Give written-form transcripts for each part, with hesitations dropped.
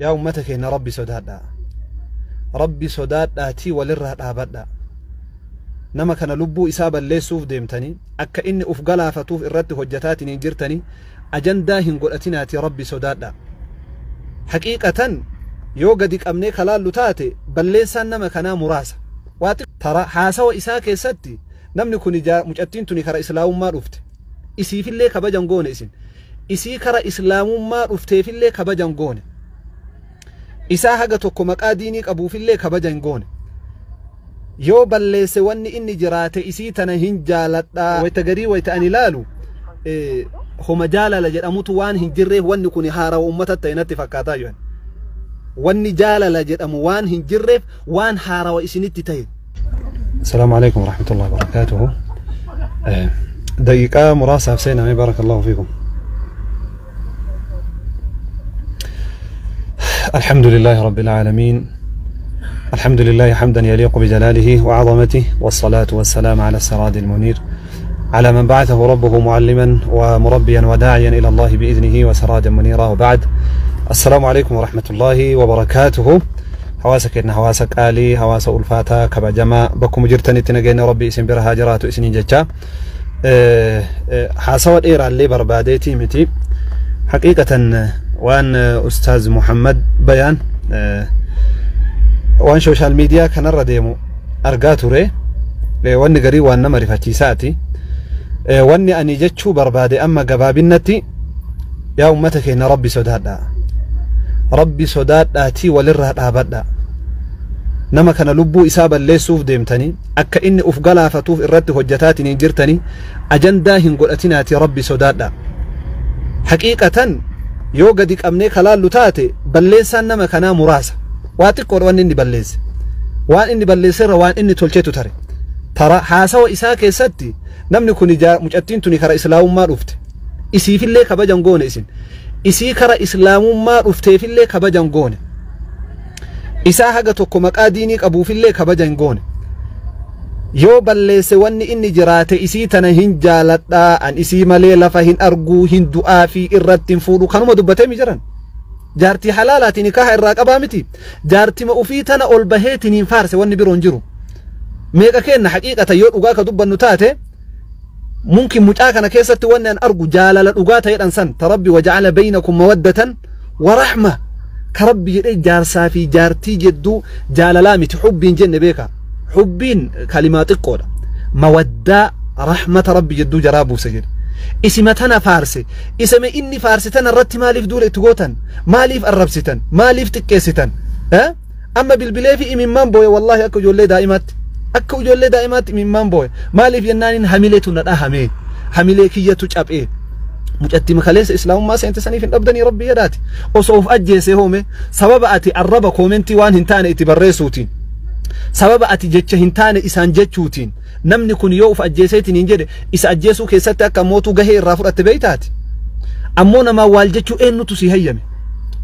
Yaa ummata keenya, Rabbi sodaadhaa. Rabbi sodaadhaatii walirraa dhaabadhaa. Nama kana lubbuu isaa balleessuuf deemtanii, akka inni uf galaafatuuf irratti hojjetaatiin hin jirtanii, ajandaa hin godhatinaatii Rabbi sodaadhaa. Haqiiqatan yoo gadi qabnee kalaallu taate, balleessaan nama kanaa muraasa. Waa tara haasawa isaa keessatti namni kun mucattiin tuni kara islaamummaa dhufte. Isiifillee kabajan goone isin. Isii kara islaamummaa dhufteefillee kabajan goone. Isaa haga tokko maqaa diinii qabuufillee kabaja hin goone. Yoo balleesse, wanni inni jiraate isii tana hin jaaladhaa. Wayta garii wayta ani ilaalu, homa jaalala jedhamutu waan hin jirreef wanni kun haarawa uummata ta'e natti fakkaataa jiran. Wanni jaalala jedhamu waan hin jirreef waan haarawa isinitti ta'e. السلام عليكم ورحمة الله وبركاته. دقيقة مراسة سينا، بارك الله فيكم. الحمد لله رب العالمين، الحمد لله حمدا يليق بجلاله وعظمته، والصلاة والسلام على السراج المنير، على من بعثه ربه معلما ومربيا وداعيا إلى الله بإذنه وسراجا منيرا، وبعد، السلام عليكم ورحمة الله وبركاته. Hawaasa keenya, hawaasa qaalii, hawaasa ulfaataa, kabajamaa, bakkuma jirtanitti nageenya Rabbii isin bira haa jiraatu isiniin jecha. Haasawa dheeraallee barbaadeetii miti. Haqiiqatan waan Ustaaz Muhammad Bayaan waan social media kanarra deemu argaa ture. Wanni garii waan nama rifachiisaati. Wanni ani jechuu barbaade amma gabaabinnatti, yaa ummata keenya, Rabbi sodaadhaa. Rabbi sodaadhaatii walirraa dhaabadhaa. Nama kana lubbuu isaa balleessuuf deemtanii, akka inni uf galaafatuuf irratti hojjetaatiin hin jirtanii, ajandaa hin godhatinaatii Rabbi sodaadhaa. Haqiiqatan yoo gadi qabnee kalaallu taate, balleessaan nama kanaa muraasa. Waa xiqqoodha wanni inni balleesse. Waan inni balleesserra waan inni tolchetu tare. Tara haasawa isaa keessatti namni kun mucattiin tuni kara islaamummaa dhufte. Isiifillee kabajan goone isin. Isii kara islaamummaa dhufteefillee kabajan goone. Isaa haga tokko maqaa diinii qabuufillee kabaja hin goone. Yoo balleesse, wanni inni jiraate isii tana hin jaaladhaa, an isii malee lafa hin arguu, hin du'aa fi irratti hin fuudhu, kanuma dubbatee mi jiran. Jaartii halaalaatiin nikaha irraa qabaa miti. Jaartima ufii tana ol baheetiin hin faarse, wanni biroon jiru. Meeqa kenna? Haqiiqata yoo dhugaa ka dubbannu taate, mumkin mucaa kana keessatti wanni an argu jaalala dhugaa ta'edhan san ta Rabbi وجعل بينكم مودة ورحمة ka Rabbi jedhee jaarsaa fi jaartii jedduu jaalalaa miti, xubbiin jenne beeka, xubbiin kalimaa xiqqoodha, mawaddaa rahmata Rabbi jedduu jaraa buuse jedhe. Isima tana faarse. Isame inni faarse tana irratti maaliif duula itti gootan? Maaliif arrabsitan? Maaliif xiqqeessitan? Amma bilbilee fi imimmaan booye, wallaahi, akka ijoollee daa'imaatti, akka ijoollee daa'imaatti imimmaan booye. Maaliif jennaaniin hamileetu na dhahame, hamilee kiyyatu caphee. Mucatti makaleessa islaamummaa seente saniif hin dhabdanii Rabbi jedhaati. Osoo of ajjeesee hoome, sababa ati arraba koomentii waan hin taane itti barreessuutiin, sababa ati jecha hin taane isaan jechuutiin, namni kun yoo of ajjeeseetiin hin jedhe, isa ajjeesuu keessatti akka mootuu gahee irraa fudhatte beeytaati. Ammoo namaa waal jechuu eenyutu si hayyame?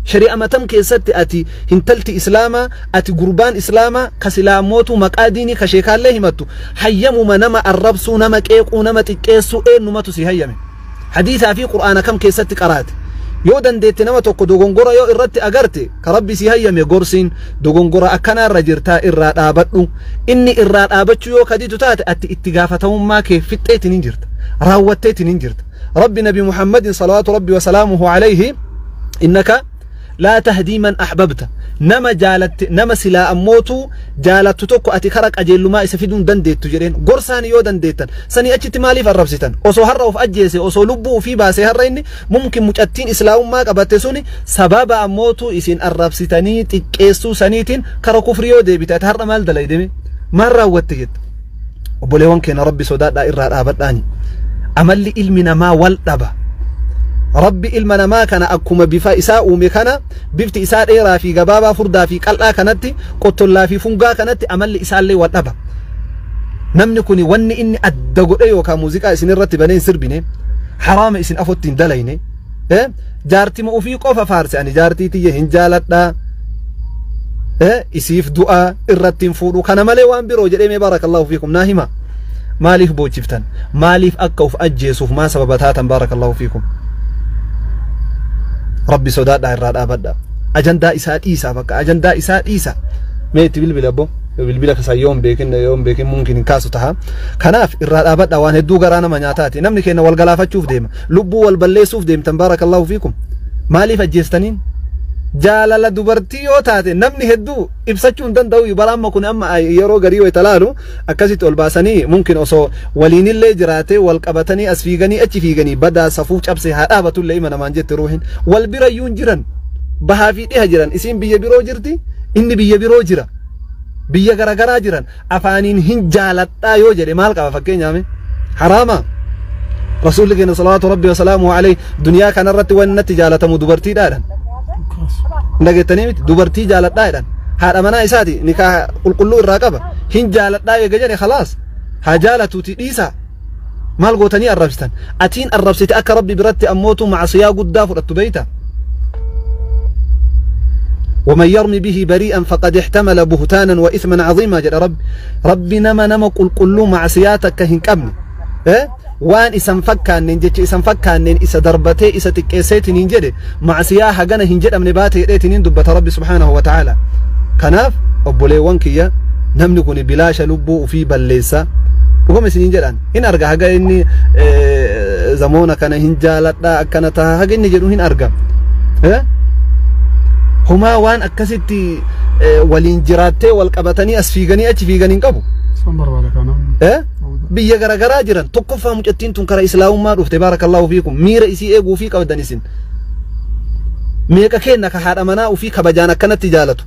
Shari'a matam keessatti ati hintalti islaamaa, ati gurbaan islaamaa ka silaa mootuu maqaa diinii ka sheekaallee himattu, hayyamuma nama arrabsuu, nama qeequu, nama xiqqeessuu eenyumatu si hayyame? Hadiisaa fi Qur'aana kam keessatti qaraate? Yoo dandeette, nama tokko dogongora yoo irratti agarte, ka Rabbi si hayyame gorsiin, dogongora akkanaa irra jirtaa, irraa dhaabadhu. Inni irraa dhaabachuu yoo kaditu taate, ati itti gaafatamummaa kee fixxeetiin hin jirta, raawwatteetiin hin jirta. Rabbi Nabi Muhammadin صلوات ربي وسلامه عليه إنك لا تهدي من أحببت, nama jaalatte, nama silaa ammootu jaalattu tokko ati kara qajeellumaa isa fiduun dandeettu jedheen. Gorsaan yoo dandeettan, sanii achitti maaliif arrabsitan? Osoo har'a of ajjeese, osoo lubbuu ofii baase har'a inni, mumkin mucattiin islaamummaa qabatte suni sababa ammootu isin arrabsitanii xiqqeessuu saniitiin kara kufrii yoo deebite, ati har'a maal dalaydeme, maal raawwatte jetta? Obboleewwan keenya, Rabbi sodaadhaa, irraa dhaabadhaani. Amalli ilmi namaa wal dhaba. Rabbi ilma namaa kana akkuma bifa isaa uume kana, bifti isaa dheeraa fi gabaabaa, furdaa fi qal'aa kanatti, qottollaa fi fungaa kanatti, amalli isaallee wal dhaba. Namni kun wanni inni adda godhe yookaan muuziqaa isin irratti banee hin sirbine, haraama isin afotti hin dalayne, jaartima ofii qofa faarse. Ani jaartii tiyya hin jaaladhaa, isiif du'aa, irratti hin fuudhu, kana malee waan biroo jedhee mee, بارك الله فيكم, naa hima. Maaliif boochiftan? Maaliif akka uf ajjeesuuf maa sababa taatan? بارك الله فيكم, Rabbi sodaadhaa, irraa dhaabadha. Ajandaa isaa dhiisaa, bakka ajandaa isaa dhiisaa. Mee itti bilbila abbo. Bilbila kasaa yoon beekin, yoon beekin mumkin hin kaasu taha. Kanaaf irraa dhaabadha, waan hedduu garaa nama nyaataati. Namni keenya wal galaafachuuf deema. Lubbuu wal balleessuuf deemtan, baarakallahu fiikum. Maaliif ajjeestaniin? Jaalala dubartii yoo taate namni hedduu ibsachuu hin danda'u. Bara amma kun amma yeroo garii wayita laalu akkasitti ol baasanii mumkin osoo waliinillee jiraatee wal qabatanii as fiiganii achi fiiganii badaa safuu cabse haa dhaabatullee ima namaan jette ruuhin. Wal birayyuu hin jiran, bahaa fi dhiha jiran, isiin biyya biroo jirti, inni biyya biroo jira, biyya garagaraa jiran. Afaaniin hin jaaladhaa yoo jedhe maal qaba? Fakkeenyaaf haraama? Rasuulli keenya salawaatu rabbi wasalaamu alayhi duniyaa kanarratti wanni natti jaalatamu dubartiidhaadhan. Dhageettanii miti? Dubartii jaaladhaa jedhan. Haadha manaa isaati, nikaa qulqulluu irraa qaba. Hin jaaladhaa eega jedhe, khalaas, haa jaalatuuti dhiisaa. Maal gootanii arrabsitan? Atiin arrabsite akka rabbi biratti ammootu macsiyaa guddaa fudhattu beeyta. ومن يرمي به بريئا فقد احتمل بهتانا واثما عظيما jedha rabbi. Rabbi nama qulqulluu macsiyaa takka hin qabne, waan isan fakkaanneen, jecha isan fakkaanneen isa darbatee isa xiqqeesseetiin hin jedhe, macsiyaa hagana hin jedhamne baate jedheetiin dubbata rabbi subhaanahu wa ta'ala. Kanaaf obboleewwan kiyya, namni kun bilaasha lubbuu ufii balleessa. Dhuguma isiniin jedhan, hin arga haga inni zamoona kana hin jaaladha akkana taha haga inni jedhu hin arga. Homaa waan akkasitti waliin jiraattee wal qabatanii as fiiganii achi fiiganii hin qabu. Biyya garagaraa jiran. Tokkoffaa mucattiin tun karaa islaamummaa dhufte, baarakallahu fiikum, miira isii eeguu fi qabdan isin. Meeqa kenna ka haadha manaa ufii kabajaan akkanatti jaalatu?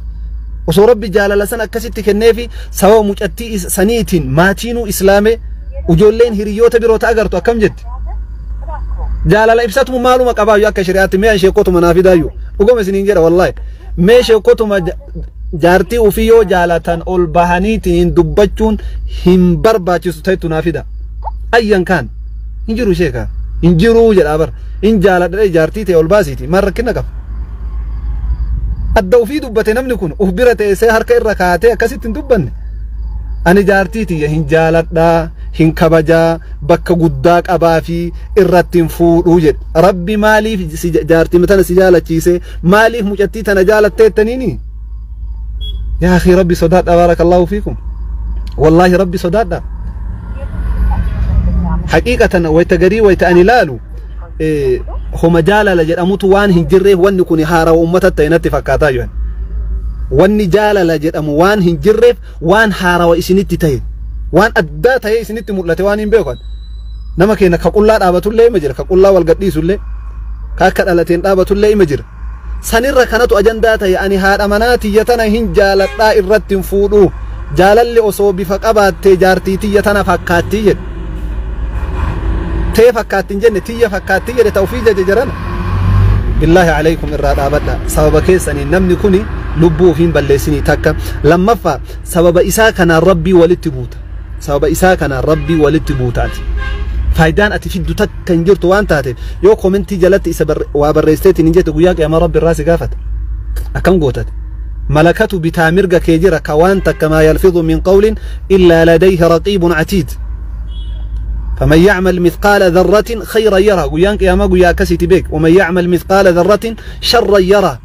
Osoo rabbi jaalala san akkasitti kenneefi sababa mucattii saniitiin maatiinuu islaame, ijoolleen hiriyoota biroo ta agartu akkam jetti? Jaalala ibsatumu maaluma qabaayyuu akka shari'aatti? Mee sheekotuma naa fidaayyuu. Dhuguma isiniin jedha, wallaahi, mee sheekotuma jaartii ufii yoo jaalatan ol bahaniitiin dubbachuun hin barbaachisu ta'etu naa fida. Ayyan kaan hin jiru, sheeka hin jiru jedha bar. Hin jaaladha jaartii ta'e ol baasiiti, maal rakkina qaba? Adda ufii dubbate namni kun, uf bira teessee harka irra kaatee akkasitti hin dubbanne. Ani jaartii tiyya hin jaaladhaa, hin kabajaa, bakka guddaa qabaa fi irratti hin fuudhuu jedhe. Rabbi maaliif jaartii tana si jaalachiise? Maaliif mucattii tana jaalatteettaniini? Yaa akhi, rabbi sodaadha, baarakallahu fiikum. Wallaahi rabbi sodaadha. Haqiiqatan wayta garii wayta ani ilaalu homa jaalala jedhamutu waan hin jirreef wanni kun haarawa ummata ta'e natti fakkaataa jiran. Wanni jaalala jedhamu waan hin jirreef waan haarawa isinitti ta'e, waan addaa ta'e isinitti mul'ate waan hin beekan. Nama keenya ka qullaa dhaabatullee ima jira, ka qullaa wal gadhiisullee, ka akka dhalateen dhaabatullee ima jira. Sanirra kanatu ajandaa ta'e. Ani haadha manaa tiyya tana hin jaaladhaa, irratti hin fuudhuu. Jaalalli osoo bifa qabaattee jaartii tiyya tana fakkaattii jedhe. Tee fakkaatti hin jenne, tiyya fakkaattii jedhe, ta'u ofii jaje jarana. Billaahi alaykum, irraa dhaabadha. Sababa keessanii namni kuni lubbuu ofiin balleessinii takka. Lammaffaa, sababa isaa kanaan rabbii walitti buuta. Sababa isaa kanaan rabbii walitti buutaati. Faayidaan ati fiddu takka hin jirtu waan taateef, yoo komentii jalatti isa waa barreessiteetiin hin jette, guyyaa qiyaamaa rabbi irraa si gaafata. Akkam gootate? Malakatu bitaa mirga kee jira ka waan takka ما يلفظ من قول إلا لديه رقيب عتيد. فمن يعمل مثقال ذرة خيرا يره. Guyyaan qiyaamaa guyyaa akkasiiti beek. ومن يعمل مثقال ذرة شرا يره.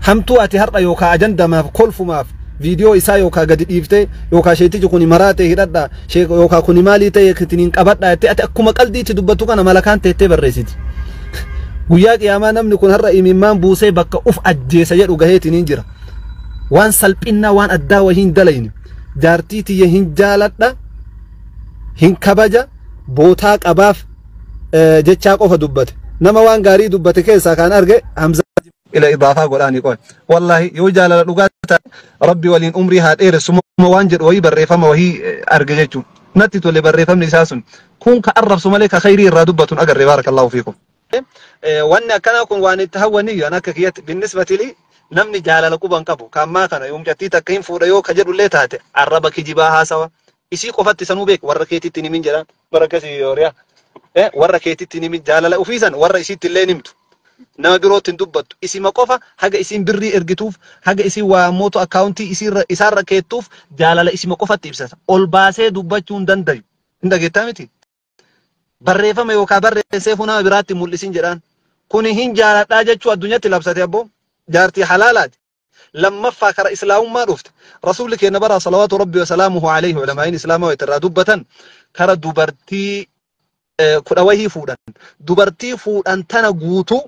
Hamtuu ati har'a yookaa ajandamaaf kolfumaaf viidiyoo isaa yookaa gadi dhiiftee yookaa sheetichi kuni maraa ta'e hidhadha yookaa kuni maalii ta'e ittiin qabadha jettee ati akkuma qaldiitti dubbattu kana malakaan teettee barreessiti. Guyyaa qiyaamaa namni kun har'a imimmaan buusee bakka uf ajjeesa jedhu gaheetiin hin jira. Waan salphinnaa waan addaa wahii hin dalayne. Jaartii tiyya hin jaaladha, hin kabaja, bootaa qabaaf jechaa qofa dubbate. Nama waan gaarii dubbate keessaa kan arge Hamza ila idaafaa godhaanii qoy. Wallaahi yoo jaalala dhugaa ta'e rabbi waliin umrii haa dheeressu waan jedhu wayii barreeffama wahii arge jechuun. Natti tole barreeffamni isaa sun. Kun ka arrabsu malee ka khayrii irraa dubbatun agarre, baarakallahu fiikum. Wanni akkanaa kun waan itti hawwanii an akka kiyyatti binnisbati lii namni jaalala quban qabu kaammaa kana yoo mucattii takka hin fuudha yoo ka jedhullee taate arraba kijibaa haasawa isii qofatti sanuu beek, warra keetitti himin jedhaan bara akkasii yooriyaa warra keetitti himin. Jaalala ofiisan warra isiitti illee himtu, nama birootti hin dubbattu, isima qofa. Haga isiin birrii ergituuf, haga isiin waa mootu akkaawuntii isaarra keettuuf jaalala isima qofatti ibsata. Ol baasee dubbachuu hin dandayu. Hin dhageettaa miti? Barreeffama yookaan barreessee nama biraatti mul'isin jedhaan. Kuni hin jaaladhaa jechuu addunyatti labsate abboo. Jaartii halaalaati. Lammaffaa kara islaamummaa dhufte. Rasuulli keenya bara salawaatu rabbi wa salaamuhu alayhi ulamaa'iin islaamaa irraa dubbatan kara dubartii 10 wahii fuudhan. Dubartii fuudhan tana guutuu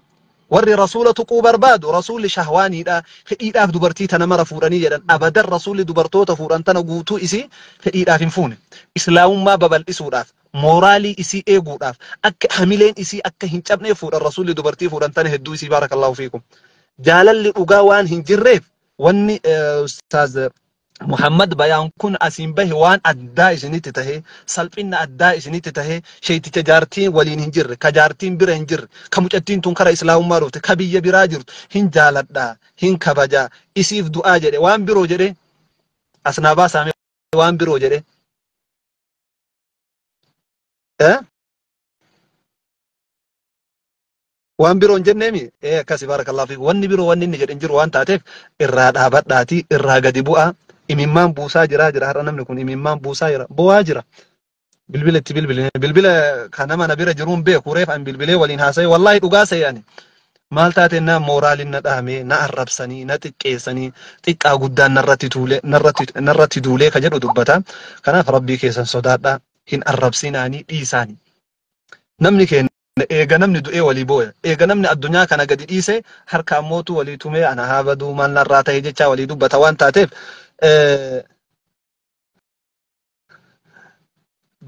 warri rasuula tuquu barbaadu rasuulli shahwaaniidha fedhiidhaaf dubartii tana mara fuudhanii jedhan. Abadan rasuulli dubartoota fuudhan tana guutuu isii fedhiidhaaf hin fuune. Islaamummaa babal'isuudhaaf, mooraalii isii eeguudhaaf, akka hamileen isii akka hin cabneef fuudhan rasuulli dubartii fuudhan tana hedduu isii. Baarakallahu fiikum. Jaalalli dhugaa waan hin jirreef wanni ustaaz Muhammad Bayaan kun asiin bahe waan addaa isinitti tahe, salphina addaa isinitti tahe, sheeyticha jaartiin waliin hin jirre, ka jaartiin bira hin jirre, ka mucattiin tun kara islaamummaa dhufte, ka biyya biraa jirtu hin jaaladha, hin kabaja, isiif du'aa jedhe waan biroo jedhe asnaa baasaame waan biroo jedhe. Waan biroo hin jenneemi akkasi baarakallahu fiikum. Wanni biroo wanni inni jedhe hin jiru waan taateef irraa dhaabadhaatii irraa gadi bu'aa. Imimmaan buusaa jira har'a namni kun imimmaan buusaa jira, bo'aa jira. Bilbila itti bilbile, bilbila kan nama na bira jiruun beeku reef an bilbilee waliin haasa'e wallaahi dhugaa se'e ani. Maal taate na mooraaliin na dhahamee, na arrabsanii, na xiqqeessanii, xiqqaa guddaan narratti tuulee, narratti duulee ka jedhu dubbata. Kanaaf rabbii keessan sodaadhaa, hin arrabsinaanii dhiisaanii. Namni keenya eega namni du'ee walii booya. Eega namni addunyaa kana gadi dhiise harka ammootu walii tumee ana haa baduu maal narraa ta'e jechaa walii dubbata waan taateef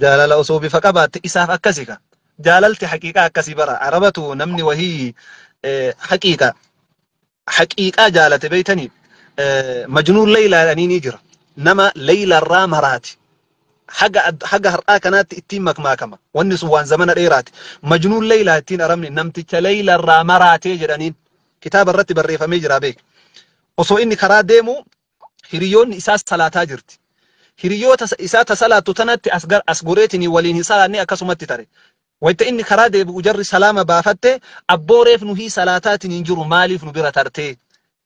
jaalala osoo bifa qabaatte isaaf akkasi ka. Jaalalti haqiiqaa akkasii bara. Arabatu namni wahii haqiiqaa jaalate beeytanii Majnuun Leylaa jedhanii ni jira. Nama Leylarraa maraati. Haga har'aa kanaatti ittiin makmaakama. Wanni sun waan zamana dheeraati. Majnuun Leylaa ittiin arabni namticha Leylarraa maraatee jedhaniin kitaaba irratti barreeffamee jira beek. Osoo inni karaa deemu hiriyoonni isaa salaataa jirti. Hiriyoota isaa ta salaattu tanatti as goreetinii waliin hin salaanne akkasumatti tare. Wayita inni karaa deebi'u jarri salaama baafatte abbooreef nuhii salaataatiin hin jiru maaliif nu bira tartee?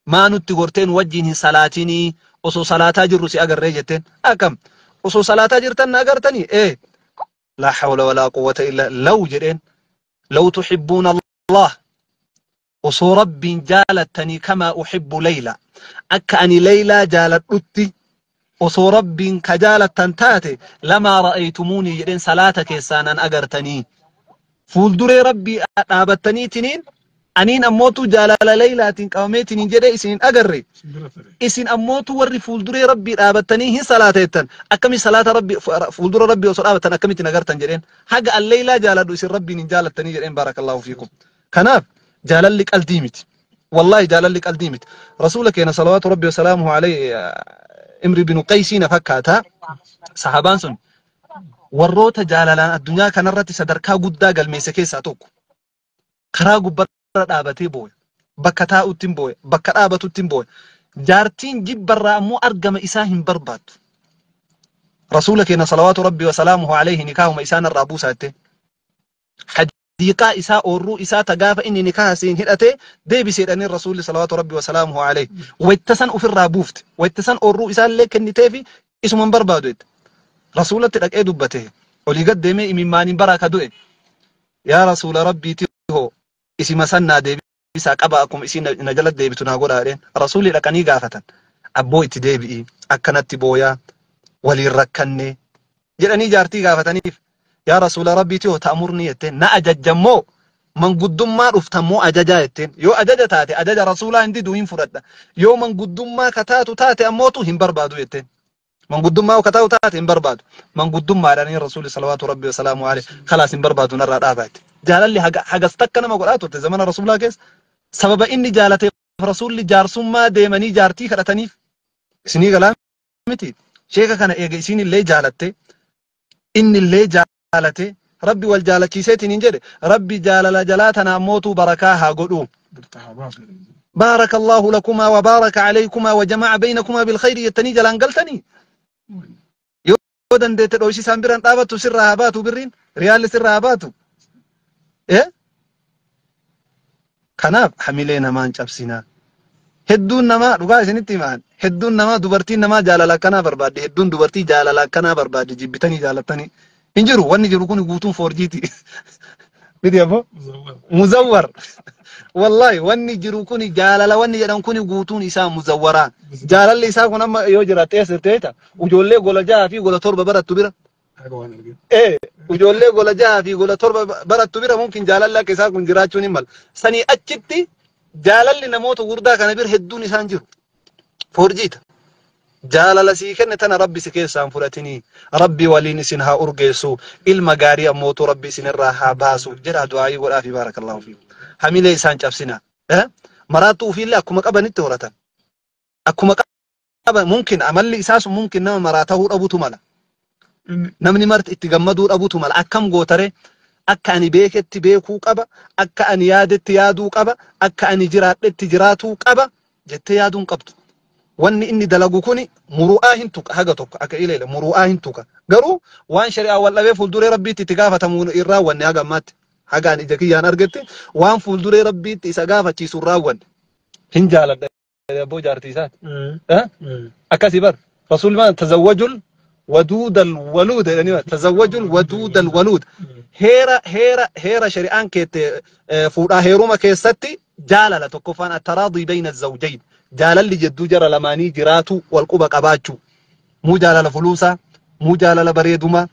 Maa nutti gortee nu wajjin hin salaatinii osoo salaataa jirru si agarree jetteen akkam osoo salaataa jirtan na agartanii laa hawla walaa quwwata illa law jedheen law tuhibbuuna Allah osoo rabbiin jaalattanii kamaa uhibbu Leyla akka ani Leylaa jaaladhutti osoo rabbiin ka jaalattan taate lamaa ra'aytumuunii jedheen salaata keessaa nan agartanii fuulduree rabbii dhaabattaniitiniin aniin ammootu jaalala Leylaatiin qabameetiniin jedhee isin hin agarre isin ammootu warri fuulduree rabbii dhaabattanii hin salaateettan akkami salaata rabbii fuuldura rabbii osoo dhaabattan akkamitti agartan jedheen haga an Leylaa jaaladhu isin rabbiin hin jaalattanii jedheen baarakallahu fiikum. Kanaaf jaalalli qaldii miti. Wallaahi jaalalli qaldii miti. Rasuula keenya salawaatu rabbii wasalaamuhu alayhi Imri binu Qaysii na fakkaata. Sahabaan sun warroota jaalalaan addunyaa kanarratti sadarkaa guddaa galmeesse keessaa tokko. Karaa gubbarra dhaabatee booya. Bakka taa'utti hin booya. Bakka dhaabatutti hin booya. Jaartiin jibbarraa ammoo argama isaa hin barbaaddu. Rasuula keenya salawaatu rabbii wasalaamuhu alayhi nikaahuma isaan irraa buusaa jettee. Hadiiqaa isaa oorruu isaa ta gaafa inni nikaaha siin hidhate deebiseedhanii rasuulli salawaatu rabbii wasalaamuhu alayhi. Wayita san ofirraa buufte. Wayita san oorruu isaallee kenniteefi isuma hin barbaadu jette. Rasuulatti dhaqee dubbate. Olii gad deemee imimmaaniin baraa ka du'e. Yaa rasuula rabbiiti hoo isima san naa deebisaa qaba akkuma isiin na jala deebitu naa godhaa jedheen. Rasuulli dhaqanii gaafatan. Abboo itti deebi'i akkanatti booyaa waliin rakkanne jedhanii jaartii gaafataniif. Yaa rasuula rabbiiti hoo ta'amurni jetteen na ajajjammoo manguddummaa dhuftammoo ajajaa jetteen yoo ajaja taate ajaja rasuulaa hin didu hin fudhadha yoo manguddummaa ka taatu taate ammootu hin barbaadu jetteen manguddummaa ka taatu taate hin barbaadu manguddummaadhaan rasuulli salawaatu rabbi wasalaamu alayhi khalaas hin barbaadu narraa dhaabaa jette. Jaalalli hagas takka nama godhaa turte zamana rasuulaa keessa sababa inni jaalateef rasuulli jaarsummaa deemanii jaartii kadhataniif isinii galaa miti sheeka kana eega isiin illee jaalatte inni illee jaalate rabbi wal jaalachiiseetiin hin jedhe rabbi jaalala jalaa tana ammootu barakaa haa godhu. Baarakallahu lakumaa wa baaraka alaykumaa wa jama'a baynakumaa bilkhayri jettanii jalaan galtanii yoo dandeette dhoysisaan biraan dhaabattu sirraa haa baatu birriin riyaalli sirraa haa baatu. Kanaaf hamilee namaan cabsinaa. Hedduun namaa dhugaa isinitti himaan hedduun namaa dubartiin namaa jaalala akkanaa barbaadde hedduun dubartii jaalala akkanaa barbaadde jibbitanii jaalattanii hin jiru wanni jiru kun guutuun foorjiiti. Miti abbo? Muzawwar. Wallahi wanni jiru kuni jaalala wanni jedhan kuni guutuun isaa muzawwaraa. Jaalalli isaa kun amma yoo jiraatte eessa ta'eeta? Ijoollee gola 6 fi gola 7 barattu bira. Ijoollee gola 6 fi gola 7 barattu bira mumkin jaalalli akka isaa kun jiraachuun hin mala. Sanii achitti jaalalli namoota gurguddaa kana bira hedduun isaan jiru. Forjiita. Jaalala sii kenne tana rabbi si keessaan fudhatinii rabbi waliin isin haa urgeessu ilma gaarii ammootu rabbi isin irraa haa baasu jedha du'aayii godhaa fi baarakallahu fiikum. Hamilee isaan cabsina. Maraattuu ofiillee akkuma qabanitti horatan. Akkuma qaban mumkin amalli isaa sun mumkin nama maraa ta'uu dhabutu mala. Namni marti itti gammaduu dhabutu mala. Akkam gootare akka ani beeketti beekuu qaba, akka ani yaadetti yaaduu qaba, akka ani jiraadhetti jiraatuu qaba jettee yaaduu hin qabdu. Wanni inni dalagu kuni muru'aa hin tuqa haga tokko akka ilaala muru'aa hin tuqa. Garuu waan shari'aa wal dhabee fuulduree rabbiitti itti gaafatamu hin raawwanne haga ammaatti. Haga ani ija kiyyaan argetti waan fuulduree rabbiitti isa gaafachiisu hin raawwanne. Hin jaaladha abboo jaartii isaati. Akkasii bar rasuulli maal tazawwajul waduudal waluud jedhanii tazawwajul waduudal waluud. Heera heera heera shari'aan keette fuudhaa heeruma keessatti jaalala tokkoffaan attaraadii bayna zawjayn. Jaalalli jidduu jara lamaanii jiraatu wal quba qabaachuu. Muu jaalala fuluusaa, muu jaalala bareedumaa.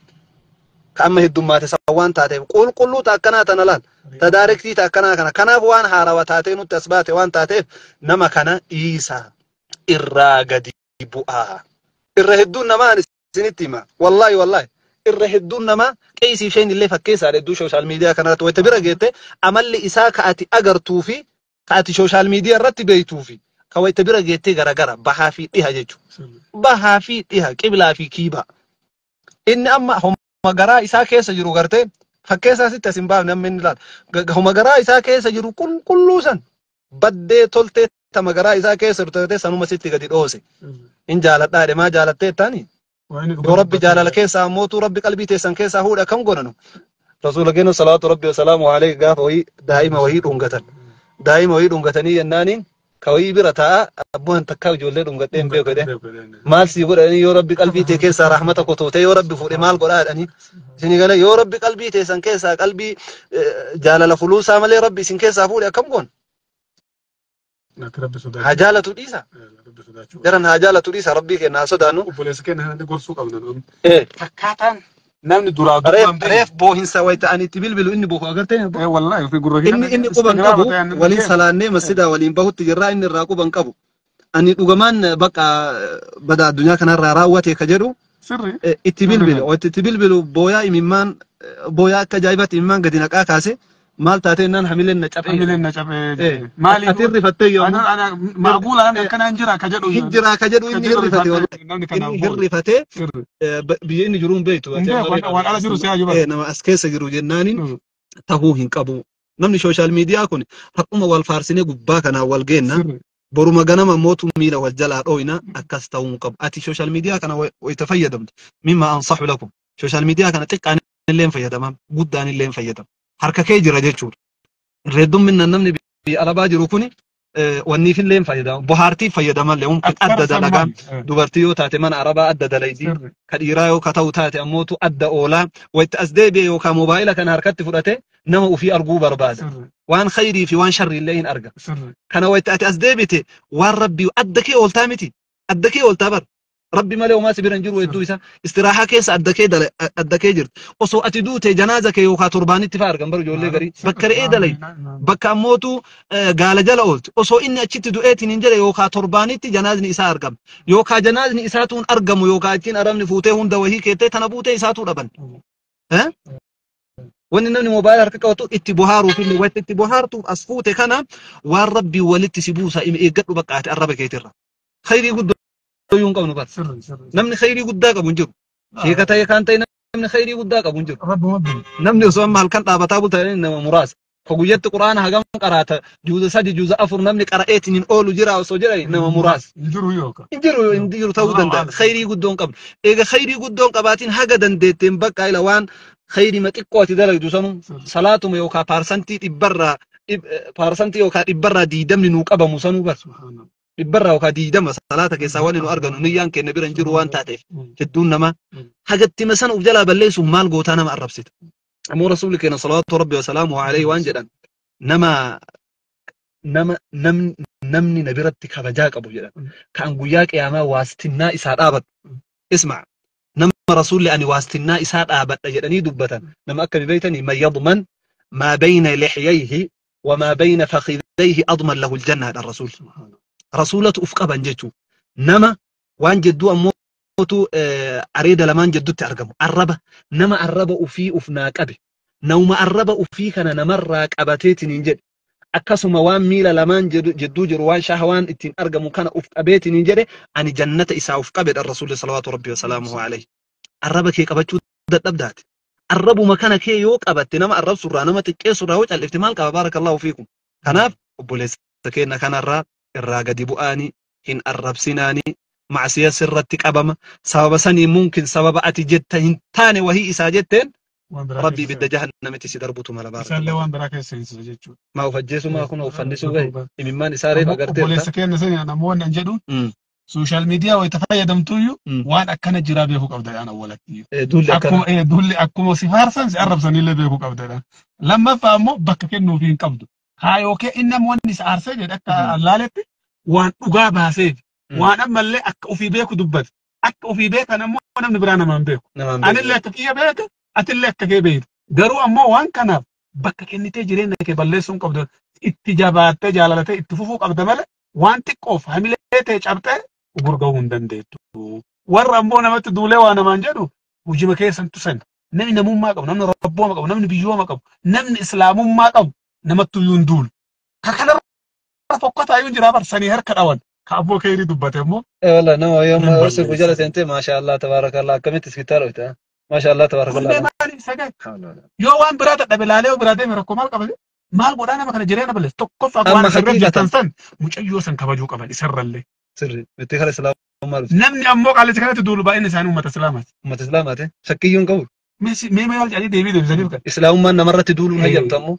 Ka amma heddummaate waan taateef qulqulluu ta akkanaa tana laal. Ta daarektii ta akkanaa kana. Kanaaf waan haarawa taatee nutti as baate waan taateef nama kana dhiisaa irraa gadi bu'aa. Irra hedduun namaa ani isinitti hima. Wallaahi wallaahi. Irra hedduun namaa qeesii isheen illee fakkeessaadha hedduu sooshaal miidiyaa kanarratti wayita bira geette amalli isaa ka ati agartuu fi ka ati sooshaal miidiyaa irratti beektuu fi ka wayita bira geettee garagara bahaa fi dhiha jechuudha. Bahaa fi dhiha qiblaa fi kiibaa. Inni amma homa garaa isaa keessa jiru gartee fakkeessaa sitti as hin baafne amma inni ilaala. Homa garaa isaa keessa jiru qulqulluu san baddee toltee tama garaa isaa keessa jiru taatee sanuma sitti gadi dhoose. Hin jaaladhaa jedhe maa jaalattee taani? Yoo rabbi jaalala keessaa ammootu rabbi qalbii teessan keessaa fuudha kam godhanu? Rasuula keenya salaatu rabbi wasalaamu alayhi gaafa wayii daa'ima wayii dhungatan. Daa'ima wayii dhungatanii jennaaniin ka wayii bira taa'a abboon takkaa ijoollee dhungadhee hin beeku jedhee. Maal sii godhanii yoo rabbi qalbii tee keessaa rahmata kotootee yoo rabbi fuudhe maal godhaa jedhanii. Isin galee yoo rabbi qalbii teessan keessaa qalbii jaalala fuluusaa malee rabbi isin keessaa fuudhe akkam goon? Haa jaalatu dhiisa. Jaran haa jaalatu dhiisa rabbii keenya haa sodaannu. Obboleessa keenya kanatti gorsuu qabna. Fakkaataan namni duraa duubaan reef boohinsa wayita ani itti bilbilu inni boohu agartee? Wallaahi ofii gurra Inni quban qabu waliin salaannee masjidaa waliin bahutti jirraa inni irraa quban qabu. Ani dhugamaan bakka bada addunyaa kanarraa raawwate ka jedhu itti bilbilu wayita itti bilbilu booyaa imimmaan booyaa akka ajaa'ibaatti imimmaan gadi naqaa kaase maal taatee naan hamileen na cabee. Hamileen na cabee. Maaliif? Ati hirrifattee yoo. Maaguula namni akkanaan jira ka jedhu. Hin jira ka jedhu inni hirrifate. Inni hirrifatee biyya inni jiru hin beektu. Waan ala jiru si'a jiru. Nama as keessa jiru jennaaniin tahuu hin qabu. Namni sooshaal miidiyaa kun har'uma wal faarsinee gubbaa kanaan wal geenna. Boruma ganama mootu miila wal jalaa dhooyna akkas ta'uu hin qabu. Ati sooshaal miidiyaa kana wayita fayyadamtu. Mimma ansaxu lakum. Sooshaal miidiyaa kana xiqqaan illee hin fayyadamam guddaan illee hin fayyadamu. Harka kee jira jechuudha. Irra namni biyya alabaa jiru kuni wanniif illee hin fayyadamu. Bohaartiif fayyadamallee mumkin adda dalagaa dubartii yoo taate mana arabaa adda dalaydi. Ka dhiiraa yoo ka ta'u taate ammootu adda oolaa. Wayita as deebi'e yookaan moobaayila kana harkatti fudhate nama ofii arguu barbaada. Waan khayrii fi waan sharrii illee hin arga. Kana wayita ati as deebite waan rabbii adda kee ooltaa miti. Adda kee ooltaa bar. Rabbi malee homaa si bira hin jiru hedduu isaa istiraahaa keessa adda kee jirti. Osoo ati duute janaaza kee yookaan torbaanitti fa'aa argan bara ijoollee garii bakka re'ee dalai bakka ammootu gaala jala oolti. Osoo inni achitti du'eetiin hin jedhe yookaan torbaanitti janaazni isaa argama. Yookaan janaazni isaatuun argamu yookaan achiin arabni fuutee hunda wahii keettee tana buutee isaatuu dhaban. Wanni namni moobaayila harka qabatu itti bohaaruuf illee wanti itti bohaartuuf as fuute kana waan rabbii walitti si buusa eeggadhu bakka ati arraba keetirra. Khayrii guddoo hin qabnu bar. Namni khayrii guddaa qabu hin jiru. Sheeka ta'e kan ta'e namni khayrii guddaa qabu hin jiru. Namni osoo amma halkan dhaabataa bulta nama muraasa. Ka guyyatti quraana hagam qaraata juuza 3 juuza 4 namni qara'eetiin hin oolu jira osoo jedhani nama muraasa. Hin jiru ta'uu danda'a. Khayrii guddoo hin qabnu. Eega khayrii guddoo hin qabaatiin haga dandeetteen bakka ila waan khayrii ma xiqqoo ati dalagdu sanu salaatuma yookaan paarsantii dhibbarraa paarsantii yookaan dhibbarraa 20 nuu qabamu sanuu bar. Dhibbarraa yookaan 20 salaata keessaa waan nu arganu niyyaan keenya bira hin jiru waan taateef hedduun nama hagatti sana of jalaa balleessuuf maal gootaa nama arrabsita. Ammoo rasuulli keenya salawaatu rabbi wasalaamu alayhi waan jedhan nama nama namni na biratti kabajaa qabu jedhan. Kan guyyaa qiyaamaa waastinnaa isaa dhaabadhu. Isma' nama rasuulli ani waastinnaa isaa dhaabadha jedhanii dubbatan. Nama akkami beeytanii man yadman maa bayna lixyayhi wamaa bayna fakhidayhi adman lahu aljanna dha rasuul. Rasuulatu uf qaban jechuu. Nama waan jedduu ammootu areeda lamaan jeddutti argamu. Arraba nama arraba ufii uf naa qabe. Nama arraba ufii kana namarraa qabateetiin hin jedhe. Akkasuma waan miila lamaan jedduu jiru waan shahawaan ittiin argamu kana uf qabeetiin hin jedhe ani jannata isaa uf qabedha rasuulli salawaatu rabbi wasalaamuhu alayhi. Arraba kee qabachuu dadhabdaati. Arrabuma kana kee yoo qabatte nama arrabsurraa nama xiqqeessurraa yoo callifte maal qaba baarakallahu fiikum. Kanaaf obboleessa keenya kanarraa irraa gadi bu'aanii hin arrabsinaanii macsiya sirratti qabama. Sababa sanii mumkin sababa ati jetta hin taane wahii isaa jetteen rabbii bidda jahannamitti si darbutu mala Isaallee waan biraa keessa seensisa jechuudha. Maa ufajjeesu maa kun uffannisuu gahe imimmaan isaa reef agarteerta. Obboleessa keenya sani namoonni an jedhu sooshaal miidiyaa wayita fayyadamtuyyuu waan akkana jiraa beekuu qabda jedhan awwalatti. Duulli akkana. Duulli akkuma si faarsan si arrabsanillee beekuu qabda jedhan. Lammaffaa ammoo bakka kennuufii hin qabdu. Kaayoo kee inni namoonni isa aarsee jedhe akka allaaletti waan dhugaa baaseef waan ammallee akka ofii beeku dubbate. Akka ofii beekan ammoo namni biraa namaan beeku. Anillee akka kiyya beeka atillee akka kee beektu. Garuu ammoo waan kanaaf bakka kennitee jireenya kee balleessuu hin qabdu. Itti jabaattee jaalalatee itti fufuu qabda malee waan xiqqoof hamilee ta'e cabxee gurguruu hin dandeettu. Warra ammoo namatti duulee waa namaan jedhu hojima keessan tusan. Namni namummaa qabu, namni rabbooma qabu, namni biyyooma qabu, namni islaamummaa qabu namatti iyyuu hin duulu. Ka kanarra fokkataa iyyuu jira barsanii harka dhawan. Ka abboo keerii dubbate immoo. Wallah nama yooma horsiifu jala seentee maashaallah tabaarakallah akkamitti iskittaa dhoyta. Maashaallah tabaarakallah. Kunneen maaliif sagal? Yoo waan biraa dadhabe laalee yoo biraa deeme rakkoo maal qabate? Maal godhaa nama kana jireenya balleessa? Tokkoffaa waan asirra jettan san mucayyoo san kabajuu qaban isarrallee. Sirri itti kara islaamummaa dhufte. Namni ammoo qaallicha kanatti duulu baay'inni isaanii uummata islaamaati. Uummata islaamaati. Shakkiyyuu hin qabu. Mee maal jedhanii deebii deebisaniif kan. Islaamummaan namarratti duuluun hayyamtu ammoo.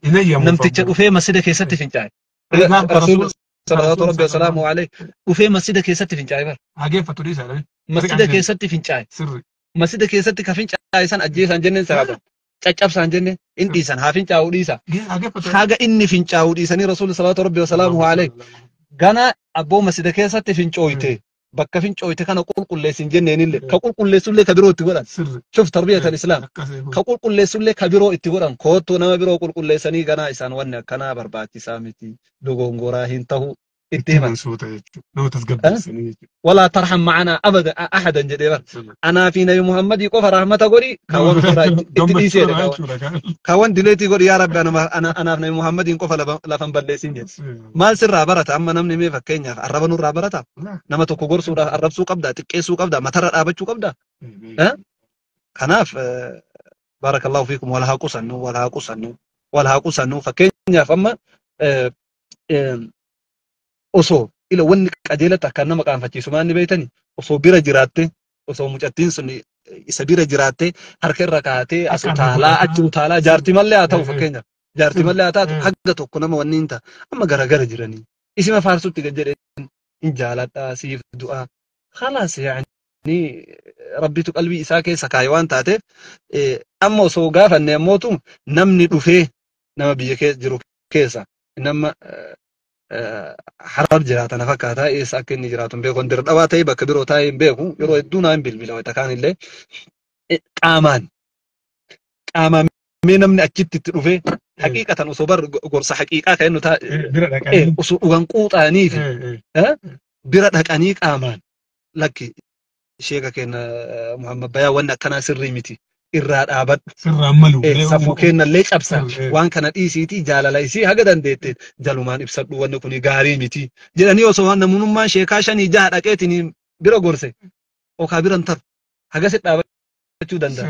Namticha dhufee masjida keessatti fincaa'e. Rasuul salawaatu rabbi wasalaamu alayhi dhufee masjida keessatti fincaa'e bara. Hageeffatu dhiisaa dhabe. Masjida keessatti fincaa'e. Sirri. Masjida keessatti ka fincaa'e san ajjeesaan jenneen sababan. Caccabsaan jenneen hin dhiisan haa fincaa'uu dhiisa. Haga inni fincaa'uu dhiisanii rasuul salawaatu rabbi wasalaamu alayhi. Gana abboo masjida keessatti fincooyte bakka fincooyte kana qulqulleessin jenneenillee ka qulqulleessullee ka biroo itti godhan. Shuf tarbiyatan islaam ka qulqulleessullee ka biroo itti godhan koottuu nama biroo qulqulleessanii ganaa isaan wanni akkanaa barbaachisaa miti dogongoraa hin tahu itti himan. Walaa tarham ma'anaa abada ahadan jedhee bar. Anaa fi nabi Muhammadii qofa rahmata godhi kaawwan ofirraa itti dhiisee kaawwan dileetii godhi yaa rabbi anaaf nabi Muhammadiin qofa lafan balleessin jedhe. Maal sirraa barata amma namni mee fakkeenyaaf arraba nurraa barata nama tokko gorsuudhaaf arrabsuu qabda xiqqeessuu qabda matarra dhaabachuu qabda. Kanaaf baarakallahu fiikum wal haa qusannu wal haa qusannu wal haa qusannu fakkeenyaaf amma osoo ila wanni qajeelatti akkaan nama qaanfachiisu maal ni beektani osoo bira jiraatte osoo mucattiin sun isa bira jiraatte harka irra kaatee as utaalaa achi utaalaa jaartii mallee haa ta'u fakkeenyaaf jaartii mallee haa taatu haga tokko nama wanni hin ta'a amma garagara jiranii isima faarsutti gad jedheen hin jaaladhaa siif du'aa khalaas yaani rabbitu qalbii isaa keessa kaaye waan taateef amma osoo gaafanne ammootu namni dhufee nama biyya keessa jiru keessa nama Harar jiraata na fakkaata eessa akka inni jiraatu hin beeku dirdhabaa ta'e bakka biroo taa'ee hin beeku yeroo hedduu naa hin bilbila wayita kaan illee qaamaan qaamaan mee namni achitti itti dhufee haqiiqatan osoo bar gorsa haqiiqaa kan inni taa'e osoo dhugan quuxaanii fi bira dhaqanii qaamaan lakki sheeka keenya Muhammad Bayaa wanni akkanaa sirrii miti irraa dhaabadhu. Sirraan malu. Safuu kennallee cabsa. Waan kana dhiisiitii jaalala isii haga dandeette jalumaan ibsadhu wanni kun gaarii miti. Jedhanii osoo namummaan sheekaa 5 6 dhaqeetiin bira gorse. Okaa biran taru. Haga si dhaabachuu danda'a.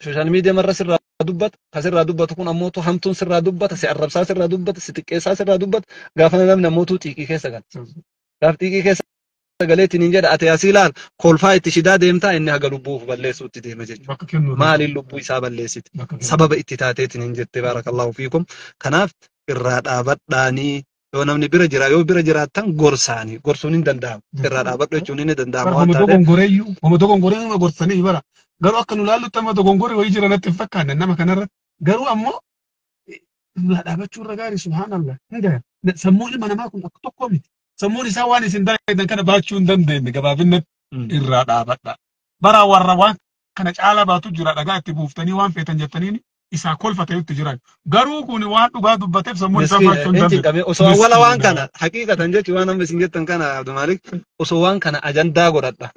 Sooshaal miidiyaa marra sirraa dubbata. Ka sirraa dubbatu kun ammoo hamtuun sirraa dubbata. Si arrabsaa sirraa dubbata. Si xiqqeessaa sirraa dubbata. Gaafa namni ammoo xiiqii keessa gala. Gaaf xiiqii keessa sagaleetiin hin jedha ati asii ilaal kolfaa itti shidaa deemtaa inni haga lubbuuf balleessuutti deema jechuudha. Maaliin lubbuu isaa balleessite? Sababa itti taateetiin hin jette baarakallahu fiikum. Kanaaf irraa dhaabadhaanii Yoo namni bira jira yoo bira jiraattan gorsaanii gorsuun hin danda'amu. Irraa dhaabadhu jechuun hin danda'amu waan taateef. Dogongoreeyyuu homa dogongoree nama gorsanii bara. Garuu akka nu laallutti amma dogongoree wayii jira natti hin fakkaanne nama kanarratti. Garuu ammoo irraa dhaabachuu irra gaarii subhaanallah. Hin gahan. Sammuun ilma namaa kun akka tokko miti. Sammuun isaa waan isin dalagan kana baachuu hin dandeenye gabaabinatti irraa dhaabadha. Bara warra waan kana caalaa baatu jira dhagaa itti buuftanii waan feetan jettaniin isaa kolfatanitti jiran. Garuu kun waan dhugaa dubbateef sammuun isaa baachuu hin dandeenye. Osoo awwala waan kana haqiiqatan jechuun waan amma isin jettan kana Abdulmalik osoo waan kana ajandaa godhadha.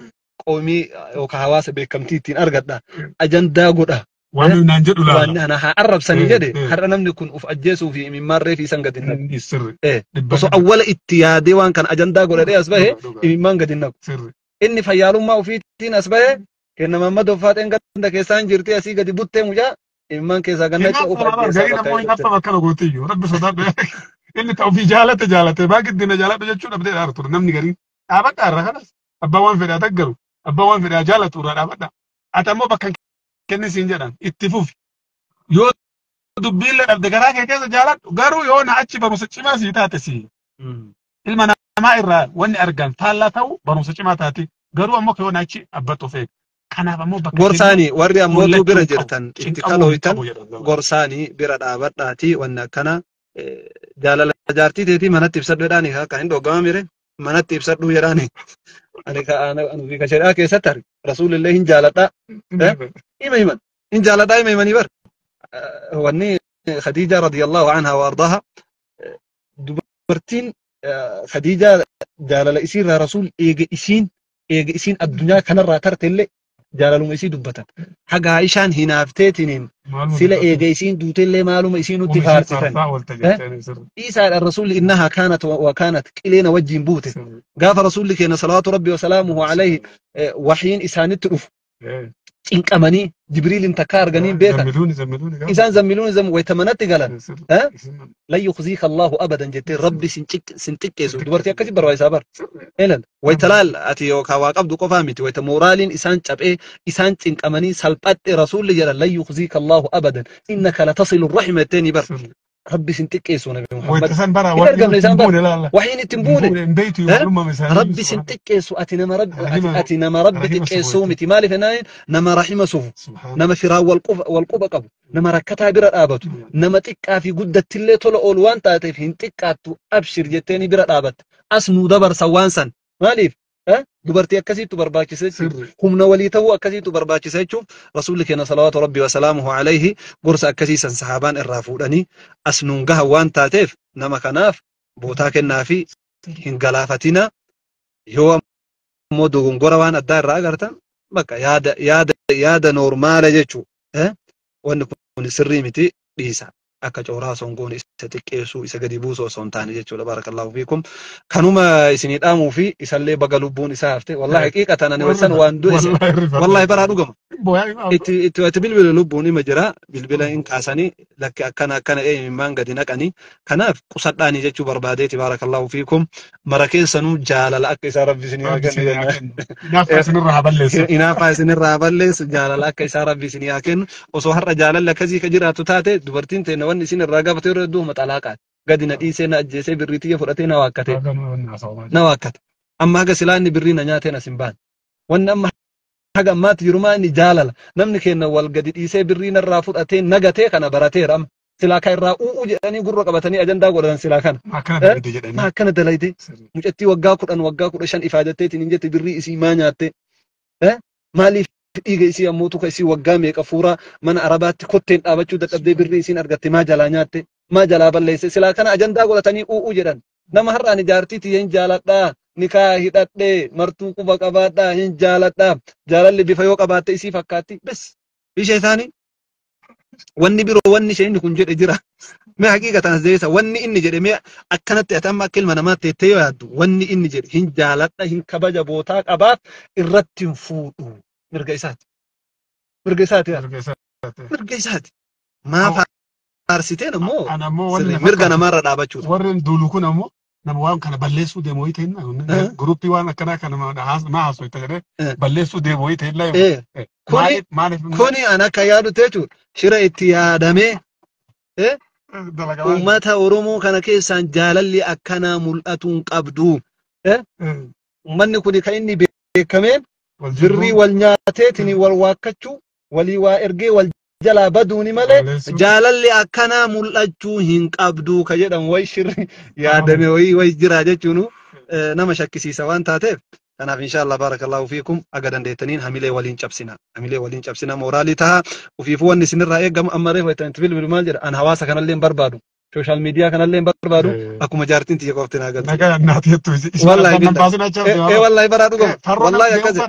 Qoomii yookaan hawaasa beekamtii ittiin argadha. Ajandaa godha. Waan naan jedhu laala. Waan ana haa arrabsanii jedhe har'a namni kun uf ajjeesuu fi imimmaarree fi isan gadi naqu. Osoo awwala itti yaadee waan kana ajandaa godhadhee as bahe imimmaan gadi naqu. Inni fayyaalummaa ofiitiin as bahe kenna Mammad Offaaxeen ganda keessaan jirti asii gadi buttee mucaa imimmaan keessaa ganna ce'uuf ajjeesaa bakka hin jirtu. Akkana gootiyyuu rabbi sodaadhu. Inni ta'u ofii jaalate jaalate baa giddina jaaladhu jechuu dhabdee dhaara ture namni gariin dhaabadha irra kanas abbaa waan fedhaa taggaru abbaa waan fedhaa jaalatu irraa dhaabadha. Ati ammoo bakka kenni siin jedhan itti fufi. Yoo dubbiillee dhabde garaa kee keessa jaaladhu garuu yoo na achi barumsa cimaa sii taate sii. Ilma namaa irraa wanni argan faallaa ta'u barumsa cimaa taate garuu ammoo yoo na achi abbattu of eega. Kanaaf ammoo bakka gorsaanii warri ammootu bira jirtan itti kalooytan gorsaanii bira dhaabadhaatii wanni akkana jaalala jaartii teetii manatti ibsadhu jedhaani kan hin dhoggama mire manatti ibsadhu jedhaani. Ani ka shari'aa keessatti arge rasuulillee hin jaaladhaa hima himan hin jaaladhaa hima himanii bar wanni Khadiija radiyallahu anha wa ardaaha dubartiin Khadiija jaalala isiirraa rasuul eega isiin addunyaa kanarraa tarte illee jaalaluma isii dubbatan. Haga Aishaan hinaafteetiniin sila eega isiin duutellee maaluma isii nutti faarsitan. Isaadha rasuulli innahaa kaanat wa kaanat qileena wajjin buute. Gaafa rasuulli keenya salawaatu rabbi wa salaamuhu alayhi waxiin isaanitti dhufu. Cinqamanii Jibriilin takka arganii beekan. Isaan zammiluun waytamanatti galan. Lan yukhziika Allahu abadan jettee rabbi sin xiqqeessu. Dubartii akkasii barbaachisaa bara. Elal waytalaal ati yookaan waa qabdu qofaa miti wayta mooraaliin isaan caphee isaan cinqamanii salphadhe rasuulli jedhan lan yukhziika Allahu abadan innaka latasilu rahima jetteeni bara. Rabbi sin xiqqeessu Nabi Muhammad. Hin argamne isaan bara. Waxiin ittiin buune. Rabbi sin xiqqeessu ati nama rabbi xiqqeessuu miti. Maaliif jennaan nama rahima sufu, nama firaa wal quba qabu, nama rakkataa bira dhaabatu, nama xiqqaa fi guddattillee tola oolu waan taateef hin xiqqaattu abshir jetteeni bira dhaabatte. As nuu dabarsa waan san. Maaliif? Dubartii akkasiitu barbaachisa jechuudha. Humna walii ta'uu akkasiitu barbaachisa jechuuf rasuulli keenya salawaatu rabbi wa salaamuhu alayhi gorsa akkasiisan sahaabaan irraa fuudhanii as nuun gaha waan taateef nama kanaaf bootaa kennaa fi hin galaafatina. Yoo ammoo dogongora waan addaa irraa agartan bakka yaada noormaala jechuudha. Wanni kun sirrii miti dhiisa. Akka cooraa osoo hin goone isa xiqqeessuu isa gadi buusuu osoo hin taane jechuudha. Barakallahu fiikum. Kanuma isinii dhaamuu fi isallee baga lubbuun isaa hafte. Wallahi haqiiqatan ani wasan waan du'e. Wallahi baraa dhugama. Itti bilbila lubbuun ima jira. Bilbila hin kaasanii lakki akkana akkana eenyummaan gadi naqanii. Kanaaf qusadhaanii jechuu barbaadeeti. Barakallahu fiikum. Mara keessanuu jaalala akka isaa rabbi isinii haa kennu. Inaaffaa isinirraa haa balleessu. Jaalala akka isaa rabbi isinii haa kennu. Osoo har'a jaalalli akkasii ka jiraatu taate dubartiin teenya wanni isin irraa gaafate yeroo hedduu xalaaqaati. Gadi na dhiisee na ajjeesee birrii tiyya fudhatee na waakkate. Na waakkate. Amma haga silaa inni birrii na nyaateen as hin baane. Wanni amma haga ammaatti jiru maa inni jaalala. Namni keenya wal gadi dhiisee birrii narraa fudhatee nagatee kana barateera amma. Silaa kan irraa u'uu jedhanii gurra qabatanii ajandaa godhatan silaa kana. Maa akkana dalayde. Mucattii waggaa 10 waggaa 15 ifaajatteetiin hin jette birrii isii maa nyaatte. Maaliif dhiiga isii ammoo tuka isii waggaa meeqa fuuraa mana arabaatti kotteen dhaabachuu dadhabdee birrii isiin argatte maa jalaa nyaatte maa jalaa balleesse silaa kana ajandaa godhatanii u'uu jedhan. Nama har'aan jaartii tiyya hin jaaladhaa nikaa hidhadhee martuu quba qabaadhaa hin jaaladhaa jaalalli bifa yoo qabaatte isii fakkaatti bes ishee isaanii wanni biroo wanni isheen kun jedhe jira. Mee haqiiqatan as deebisa wanni inni jedhe mee akkanatti ati amma akka ilma namaatti teettee yoo yaaddu wanni inni jedhe hin jaaladha hin kabaja bootaa qabaaf irratti hin fuudhu. Mirga isaati. Mirga isaati. Mirga isaati. Maa faarsiteen ammoo mirga namaarra dhaabachuudha. Warri duulu kun ammoo nama waan kana balleessuu deemu wayii ta'inna. Guruppii waan akkanaa kana maa haasofta jedhee balleessuu deemu wayii ta'inna. Kuni an akka yaadu jechuudha. Shira itti yaadamee Uummata Oromoo kana keessaan jaalalli akkanaa mul'atuu hin qabdu. Uummanni kun kan inni beekameen birrii wal nyaateetiin wal waakkachuu, walii waa ergee wal jalaa baduuni malee jaalalli akkanaa mul'achuu hin qabdu ka jedhamu wayi shirri yaadame wayii wayi jira jechuun nama shakkisiisa waan taateef. Kanaaf inshallah barakallahu fiikum aga dandeettaniin hamilee waliin cabsina. Hamilee waliin cabsina, mooraalii taha. Ufiifuu wanni isinirraa eegamu amma reefu itti bilbilu maal jedha, an hawaasa kanallee hin barbaadu. Social media kanallee hin barbaadu. Akkuma jaartiin tiyya qofti naa galti. Nagaa naati jettu. Wallahi billah. Wallahi baraa dhugama. Wallahi akkas.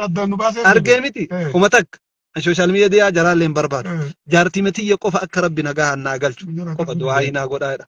Argee miti. Kuma takka. An social media jaraallee hin barbaadu. Jaartii tiyya qofa akka Rabbi nagaa naa galchu. Qofa du'aa naa godhaa jedha.